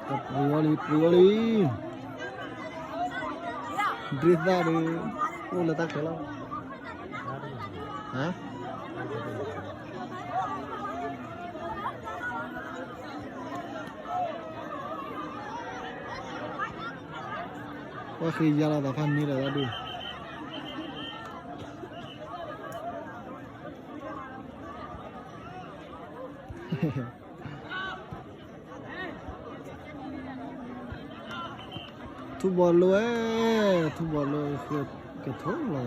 ပှ့ၤဝဲလံ ပှ့ၤဝဲလံ, ဒ့သၣ်ဒီး အိၣ်လၢတၢ်ချၢလီၤ, ဟါ, ပှၤဃ့ယါလီၤသးဖးန့ၢ်လီၤတၢ်ဒုး ထူဘီလိဝဲ, ထူဘီလိ ကထိလီၤသးလံ